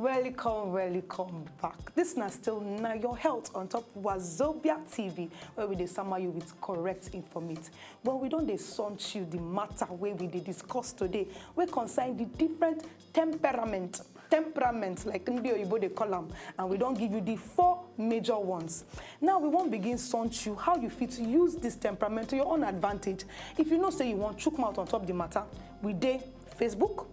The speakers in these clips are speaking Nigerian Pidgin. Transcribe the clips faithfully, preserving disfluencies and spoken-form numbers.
Welcome, welcome back. This na still na your health on top Wazobia T V, where we dey summer you with correct informate. Well, we don dey sound you the matter wey we dey discuss today, wey concern the different temperament, temperament like ndị oyibo dey call am, and we don give you the four major ones. Now we wan begin sound you how you fit use this temperament to your own advantage. If you know say you wan chook mouth on top the matter, we dey Facebook,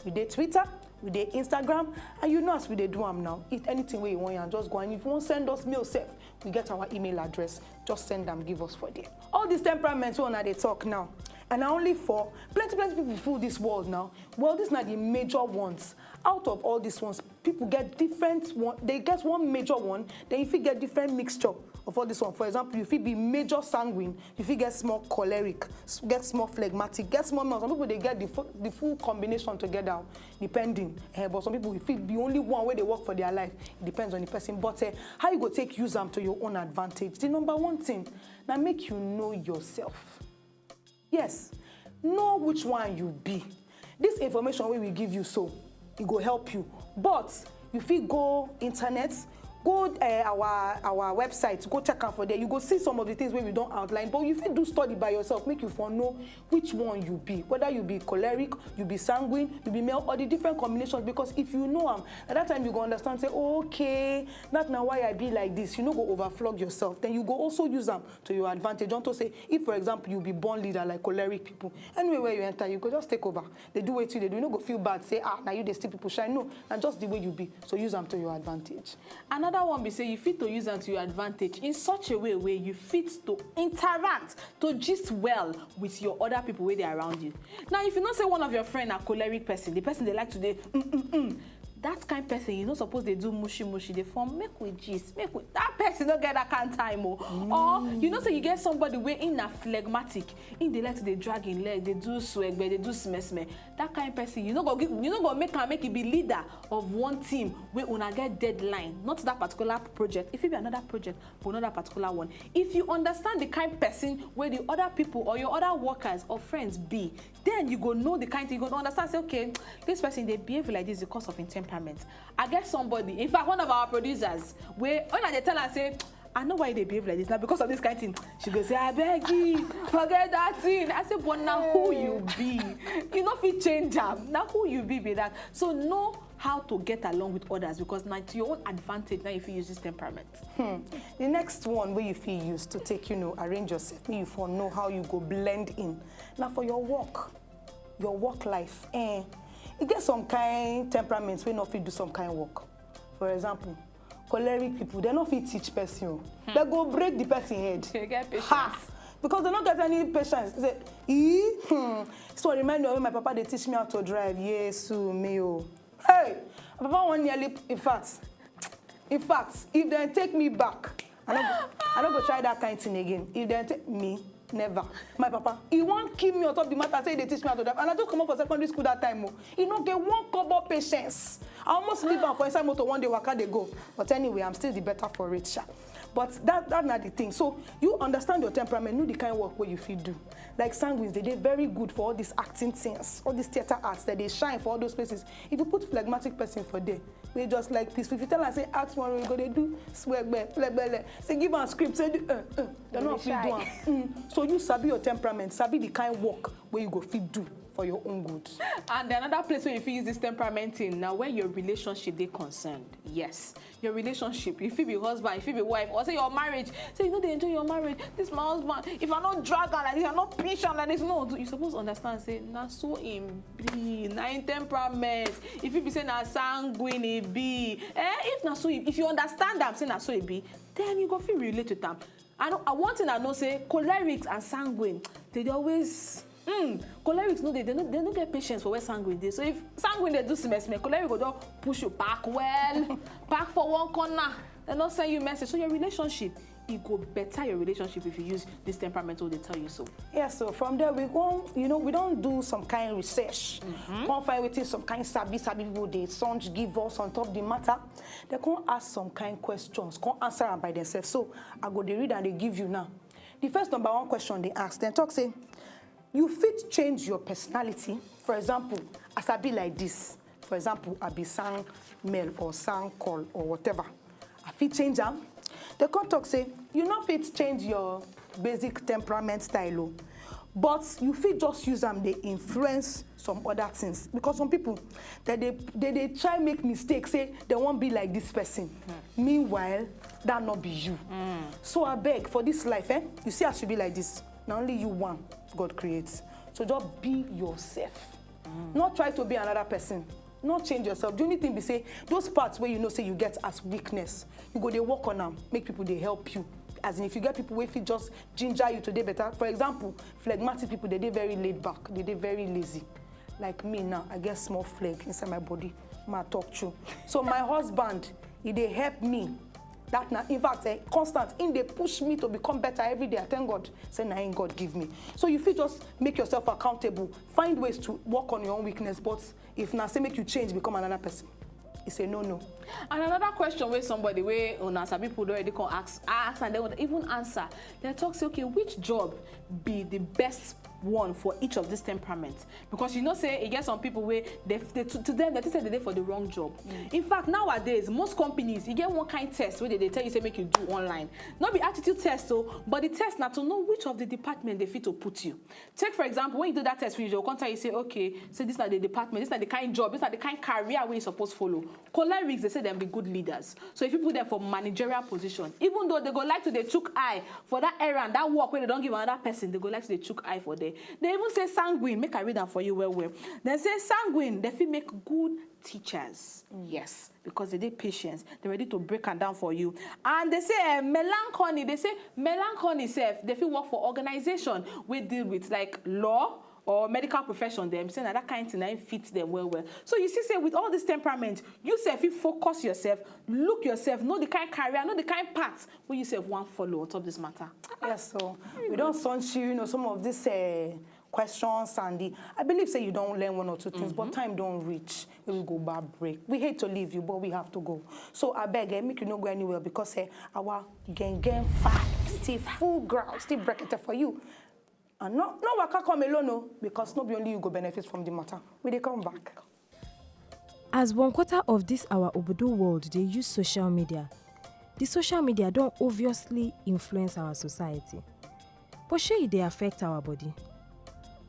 we dey Twitter, we dey Instagram, and you know as we dey do am now. If anything wey you wan yarn, just go, and if you wan send us mail sef, we get our email address. Just send am give us for there. All these temperaments wey una dey talk now, and na only four. Plenty plenty people full this world now. Well, these na the major ones. Out of all these ones, people get different one. They get one major one. Then you fit get different mixture of all this one. For example, you fit be major sanguine, you fit get small choleric, s- get small phlegmatic, get small mouth. Some people dey get the full, the full combination together, depending. Eh, but some people, e fit be only one wey dey work for their life. It depends on the person. But eh, how you go take use am to your own advantage? The number one thing na make you know yourself. Yes, know which one you be. This information wey we give you so, e go help you. But you fit go internet, go eh, our our website, go check am for there. You go see some of the things wey we don outline, but you fit do study by yourself, make you for know which one you be, whether you be choleric, you be sanguine, you be male, or the different combinations. Because if you know am, at that time you go understand say, "Okay, that na why I be like this." You no go overflog yourself. Then you go also use am to your advantage. Unto say, if for example you be born leader like choleric people, anywhere where you enter, you go just take over. They do wetin you dey do. You no go feel bad say, "Ah, na you dey steal people shine." No, na just the way you be. So use am to your advantage. Another one be say you fit to use am to your advantage in such a way where you fit to interact, to gist well with your other people wey dey around you. Now, if you know say one of your friend na choleric person, the person dey like to dey mm, mm, mm, that kind person, you no suppose dey do mushy mushy, dey form, "Make we gist, make we," that person no get that kind time o. Or you know say you get somebody wey im na phlegmatic, im dey like to dey drag im leg, dey do swegbe, dey do smesme. That kind person, you no go give, you no go make am make e be leader of one team wey una get deadline, not that particular project, e fit be another project, but not that particular one. If you understand the kind person wey the other people or your other workers or friends be, then you go know the kind thing. You go understand say, "Okay, this person dey behave like this because of im temperament." I get somebody, in fact, one of our producers, wey when I dey tell her say, "I know why you dey behave like this, na because of this kind thing," she go say, "Abeg, forget that thing." I say, "But na who you be. You no fit change am. Na who you be be that." So know how to get along with others, because na to your own advantage na you fit use this temperament. Hmm. The next one wey you fit use to take, you know, arrange yourself, make you for know how you go blend in, na for your work, your work life. Eh, e get some kind temperaments wey no fit do some kind work. For example, choleric people, they no fit teach person o. They go break the person head. They get patience. Ha! Because they no get any patience. Say, "Ee, hmm." So remind me of when my papa dey teach me how to drive. Yes, me o. Hey, my papa wan nearly, in fact, in fact, if they take me back, I no, go- I no go try that kind thing again. If they take me, never. My papa, he wan kill me on top the matter, say they teach me how to drive. And I just come up for secondary school that time. Oh. He no get one kobo patience. I almost leave am for inside motor one day, waka dey go. But anyway, I'm still the better for it, sha. But that, that na the thing. So you understand your temperament, know the kind work wey you fit do. Like sanguines, they dey very good for all these acting things, all these theatre arts that they shine for all those places. If you put phlegmatic person for there, we just like peaceful. If you tell am say act one, we go dey do swegbe, plebele. Say give am script, say do uh, uh. They no fit do am. Mm. So you sabi your temperament, sabi the kind work wey you go fit do for your own good. And another place where you fit use this temperament in now when your relationship dey concerned. Yes, your relationship. If you be husband, if you be wife, or say your marriage, say you no dey enjoy your marriage. This my husband. If I no drag am like this, I no pinch am like this. No, you suppose understand. Say na so im be, na im temperament. If you be say na sanguine e be, eh? If na so, if you understand am, say na so e be, then you go fit relate with am. I know, I one thing I know say cholerics and sanguine, they dey always, mm, cholerics no dey, they no, they no get patience for where sanguine dey. So if sanguine dey do smell smell, choleric go just push you back well, back for one corner. They no send you message. So your relationship, e go better your relationship if you use this temperament wey dey tell you so. Yeah, so from there we go, you know, we don do some kind research. Mm-hmm. Come find wetin some kind sabi sabi people dey sound give us on top the matter. They come ask some kind questions, come answer am by themselves. So I go dey read and dey give you now. The first number one question they ask, they talk say, you fit change your personality. For example, as I be like this, For example, I be sang male or sang call or whatever. I fit change am. They come talk say, you no fit change your basic temperament style o, but you fit just use am dey influence some other things, because some people, they dey they dey try make mistake say they wan be like this person. Meanwhile, that no be you. So abeg, for this life, eh, you see as you be like this, na only you one God create. So just be yourself. Not try to be another person. Not change yourself. The only thing be say, those parts where you know say you get as weakness, you go dey work on am, make people dey help you. As in, if you get people wey fit just ginger you to dey better. For example, phlegmatic people, they dey very laid back, they dey very lazy. Like me now, I get small flag inside my body. Ma talk true. So my husband, he dey help me. That na, in fact, eh, constant. In dey push me to become better every day. I thank God say na him God give me. So you fit just make yourself accountable. Find ways to work on your own weakness. But if na say make you change, become another person, it's a no no. And another question wey somebody wey una sabi people don already come ask ask and then even answer, they talk say, okay, which job be the best one for each of this temperament? Because you know say e get some people wey they, they to, to them they think say they dey for the wrong job. In fact, nowadays most companies, e get one kind test wey they dey tell you say make you do online. No be attitude test o, but the test na to know which of the department they fit to put you. Take for example, when you do that test finish, they go come tell you say, okay, so this na the department, this na the kind job, this na the kind career wey you suppose follow. Cholerics, they say them be good leaders. So if you put them for managerial position, even though they go like to dey chook eye for that errand, that work wey they don give another person, they go like to dey chook eye for there. They even say sanguine, make I read am for you well well. They say sanguine, they fit make good teachers. Yes, because they dey patience, they ready to break am down for you. And they say eh, melancholy, they say melancholy sef, they fit work for organization wey deal with like law or medical profession dem, say na that kind thing na im fit them well well. So you see say with all this temperament, you sef fit focus yourself, look yourself, know the kind career, know the kind path wey you sef wan follow on top this matter. Yes, so we don send you, you know, some of these uh, questions and the, I believe say you don learn one or two things, but time don reach. We will go back break. We hate to leave you, but we have to go. So I beg, eh, make you no go anywhere because eh, our gang gang fight still full ground, still break it for you. And no, no waka come alone, no, because no be only you go benefit from the matter. We dey come back. As one quarter of this our obodo world dey use social media, the social media don obviously influence our society. But shey e dey affect our body?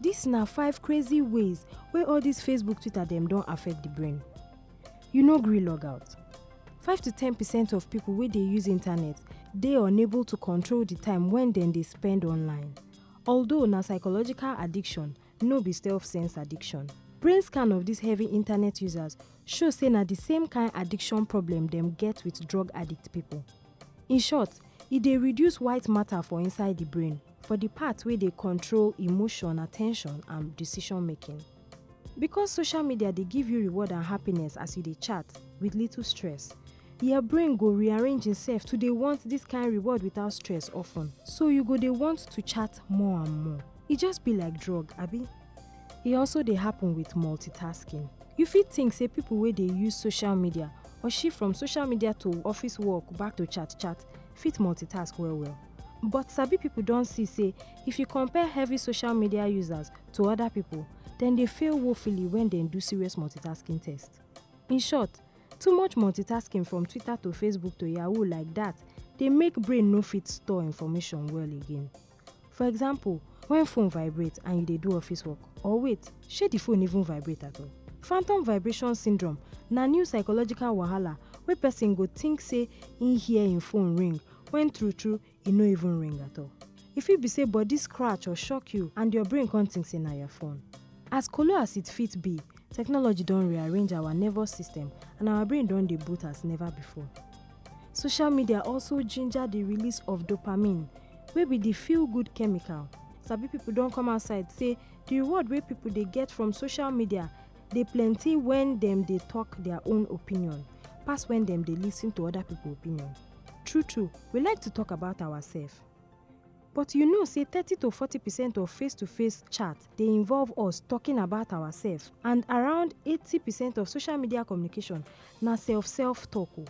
Dis na five crazy ways wey all dis Facebook, Twitter dem don affect the brain. You no gree log out. Five to ten percent of people wey dey use internet dey unable to control the time when dem dey spend online. Although na psychological addiction, no be self-sense addiction. Brain scan of these heavy internet users show say na the same kind addiction problem dem get with drug addict people. In short, e dey reduce white matter for inside the brain, for the part wey dey control emotion, attention, and decision making. Because social media dey give you reward and happiness as you dey chat with little stress, your brain go rearrange itself to dey want this kind reward without stress often. So you go dey want to chat more and more. E just be like drug, abi? E also dey happen with multitasking. You fit think say people wey dey use social media or shift from social media to office work back to chat chat fit multitask well well. But sabi people don see say if you compare heavy social media users to other people, dem dey fail woefully when dem do serious multitasking test. In short, too much multitasking from Twitter to Facebook to Yahoo like that dey make brain no fit store information well again. For example, when phone vibrate and you dey do office work, or wait, shey the phone even vibrate at all? Phantom vibration syndrome na new psychological wahala wey person go think say im hear im phone ring when true true e no even ring at all. E fit be say body scratch or shock you and your brain come think say na your phone. As kolo as it fit be, technology don rearrange our nervous system and our brain don dey boot as never before. Social media also ginger the release of dopamine, wey be the feel-good chemical. Sabi people don come outside say the reward wey people dey get from social media dey plenty when dem dey talk their own opinion pass when dem dey listen to other people opinion. True true, we like to talk about ourselves. But you know say thirty to forty percent of face-to-face chat dey involve us talking about ourselves, and around eighty percent of social media communication na self-self talk o.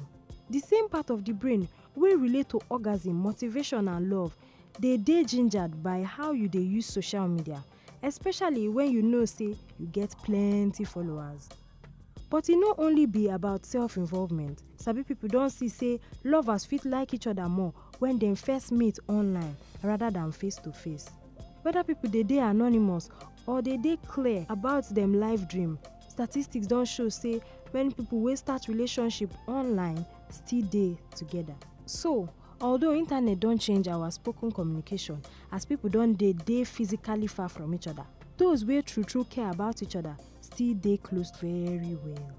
The same part of the brain wey relate to orgasm, motivation and love dey dey gingered by how you dey use social media, especially when you know say you get plenty followers. But e no only be about self-involvement. Sabi people don see say lovers fit like each other more when dem first meet online rather than face to face. Whether people dey dey anonymous or dey dey clear about dem life dream, statistics don show say many people wey start relationship online still dey together. So, although internet don change our spoken communication, as people don dey dey physically far from each other, those wey true true care about each other still dey close very well.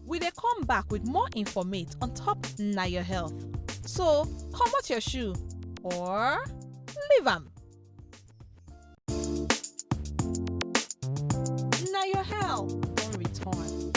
We dey come back with more informate on top na your health. So, comot your shoe or leave am. Na your health don return.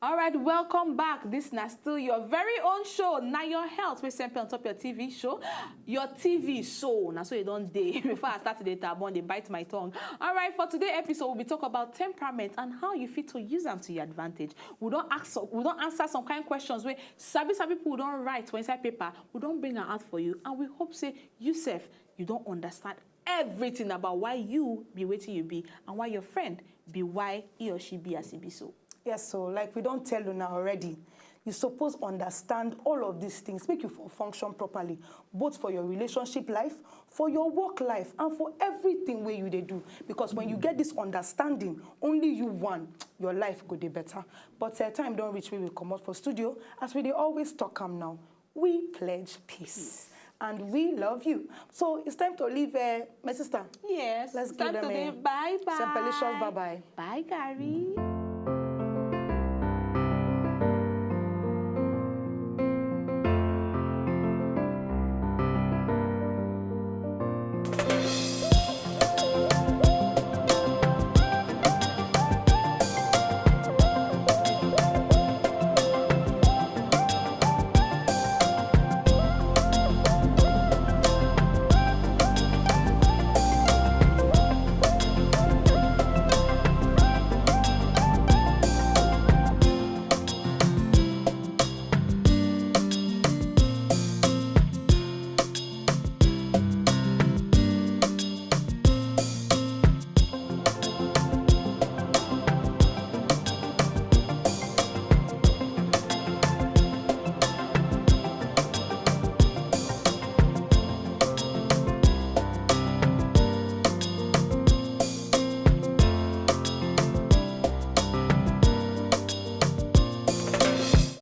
All right, welcome back. This na still your very own show, na your health, wey sempe on top your T V show, your T V show. Na so you don dey. Before I start to dey tabon, dey bite my tongue. All right, for today episode, we be talk about temperament and how you fit to use am to your advantage. We don ask, we don answer some kind questions wey sabi sabi people don write for inside paper. We don bring am out for you, and we hope say you sef you don understand everything about why you be wetin you be and why your friend be why he or she be as he be so. Yes, so like we don tell una already, you suppose understand all of these things make you for function properly, both for your relationship life, for your work life, and for everything wey you dey do. Because when you get this understanding, only you one, your life go dey better. But uh, time don reach, we will comot for studio. As we dey always talk am now, we pledge peace. And we love you. So it's time to leave, uh, my sister. Yes. Let's It's give time them to a say bye bye. Sempelicious bye bye. Bye, Gary.